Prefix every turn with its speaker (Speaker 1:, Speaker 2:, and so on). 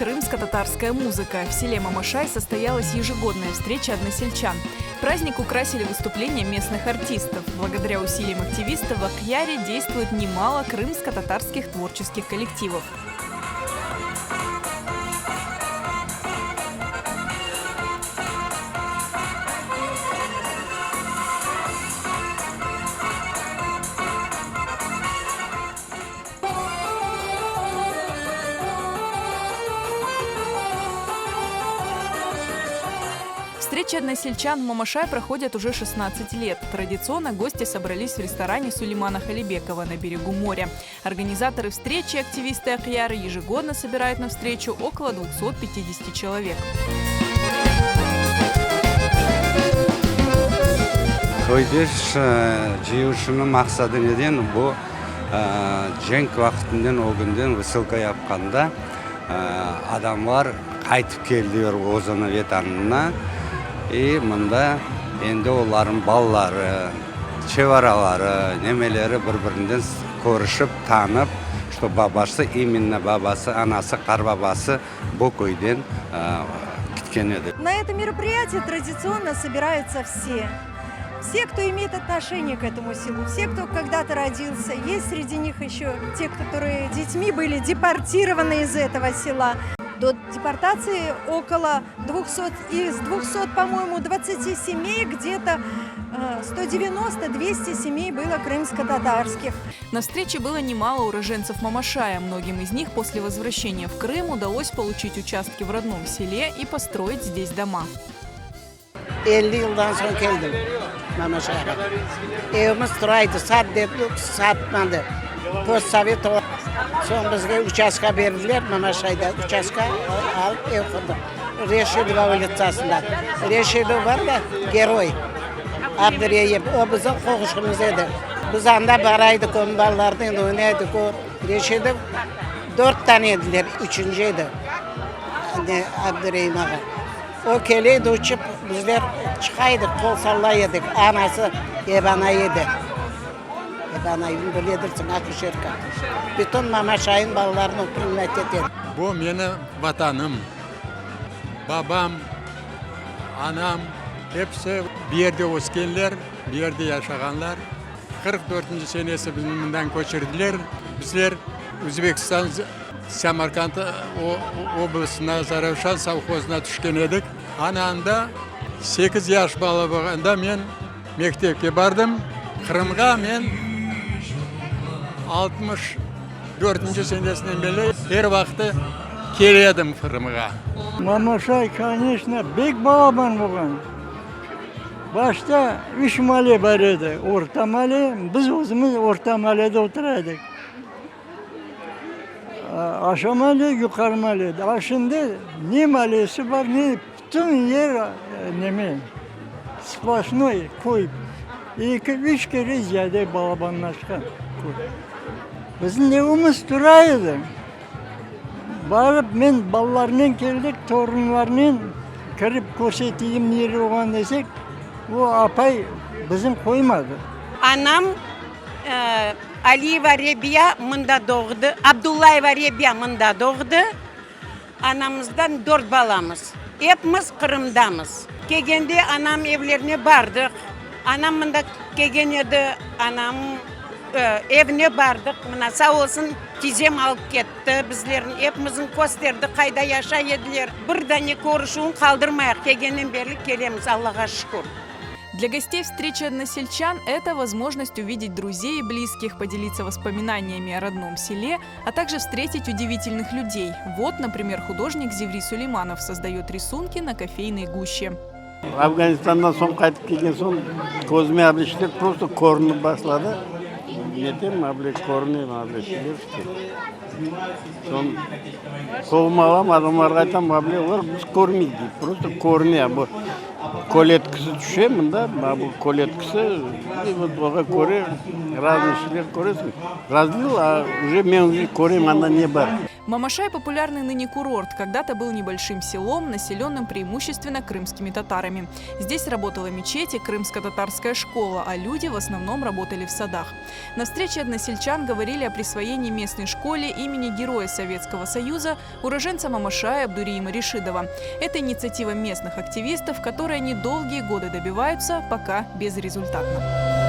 Speaker 1: крымско-татарская музыка. В селе Мамашай состоялась ежегодная встреча односельчан. Праздник украсили выступления местных артистов. Благодаря усилиям активистов в Акьяре действует немало крымско-татарских творческих коллективов. Встречи односельчан в Мамашай проходят уже 16 лет. Традиционно гости собрались в ресторане Сулеймана Халибекова на берегу моря. Организаторы встречи, активисты Акьяры, ежегодно собирают на встречу около 250 человек.
Speaker 2: Köydeş cıyılışınıñ maqsadı neden? Bu, cenk vaqtından ögünden vısılka yapqanda adamlar qaytıp keldiler özüniñ vetanına i mında endi olarnıñ balaları, çevaraları, nemeleri bir-birinden körüşip, tanıp, çto babası, imenno babası, anası, qarbabası bu köyden ketken edi.
Speaker 3: На это мероприятие традиционно собираются все. Все, кто имеет отношение к этому селу, все, кто когда-то родился. Есть среди них еще те, которые детьми были депортированы из этого села. До депортации около 200, из 200, по-моему, 20 семей где-то 190-200 семей было крымско-татарских.
Speaker 1: На встрече было немало уроженцев Мамашая. Многим из них после возвращения в Крым удалось получить участки в родном селе и построить здесь дома.
Speaker 4: 50 yıldan soñ keldim Mamaşayğa. Evimiz tura edi, sat dediler, satmadı. Postsovet soñ bizge uçastka berdiler, Mamaşayda uçastka alıp ev qurdıq. Reşidova ulitsasında. Reşidov bar da, geroy, Abdureyim, o bizim qoğuşımız edi. Biz anda bara edik, onıñ balalarınen oynay edik. O Reşidov dört tane ediler, üçünci edi, Abdureyim ağa. O kele edi uçıp, bizler çıqa edik, qol sallay edik. Anası Ebana edi. Ebana, biledirsiñ, akuşerka. Bütün Mamaşayın balalarını o primat ete edi.
Speaker 5: Bu menim Vatanım. Babam, anam, episi bu yerde öskenler, bu yerde yaşağanlar. 44-nci senesi bizni mından köçürdiler. Bizler Özbekistan Samarkand oblastına, Zarafşan sovhozına tüşken edik. Ana anda sekiz yaş bala bolğanda men mektepke bardım. Qırımğa men 64-nci senesinden beri er vaqtı kele edim Qırımğa.
Speaker 6: Mamaşay, koneçno, bek balaban bolğan. Başta üç male bar edi, orta male, biz özümiz orta malede otura edik. Aşağı male, yuqarı male. A şimdi ne malesi bar, ne bütün yer neme, sploşnoy köy. Eki, üç kere ziyade balabanlaşqan köy. Bizim evimiz tura edi. Barıp men balalarnen keldik, torunlarnen kirip körseteyim nere olğanını desek, o apay bizim qoymadı.
Speaker 7: Anam Aliyeva Rebiya mında doğdı, Abdullayeva Rebiya mında doğdı. Anamızdan dört balamız. Epimiz Qırımdamız. Kelgende anam evlerine bardıq. Anam mında kelgen edi, anam evine bardıq. Mına, sağ olsun, tizem alıp ketti bizlerni, epimizni kösterdi, qayda yaşay ediler. Bir dane körüşüvni qaldırmayıq, kelgenden berli kelemiz, Allağa şükür.
Speaker 1: Для гостей встреча односельчан – это возможность увидеть друзей и близких, поделиться воспоминаниями о родном селе, а также встретить удивительных людей. Вот, например, художник Зеври Сулейманов создает рисунки на кофейной гуще.
Speaker 8: Afganistandan soñ qaytıp kelgen soñ közüme ableşler prosto körünip başladı. Netem able körüne ableşler işte. Soñ qoluma alam, adamlarğa aytam, able olar biz körmeyik dey. Prosto körüne. Bu köletkisi tüşe mında, bu köletkisi, i vot oğa köre raznıy şeyler köresiñ. Razlil, a uje men uje körem anda ne bar.
Speaker 1: Мамашай – популярный ныне курорт. Когда-то был небольшим селом, населенным преимущественно крымскими татарами. Здесь работала мечеть и крымско-татарская школа, а люди в основном работали в садах. На встрече односельчан говорили о присвоении местной школе имени Героя Советского Союза, уроженца Мамашая Абдуриима Решидова. Это инициатива местных активистов, которые они долгие годы добиваются, пока безрезультатно.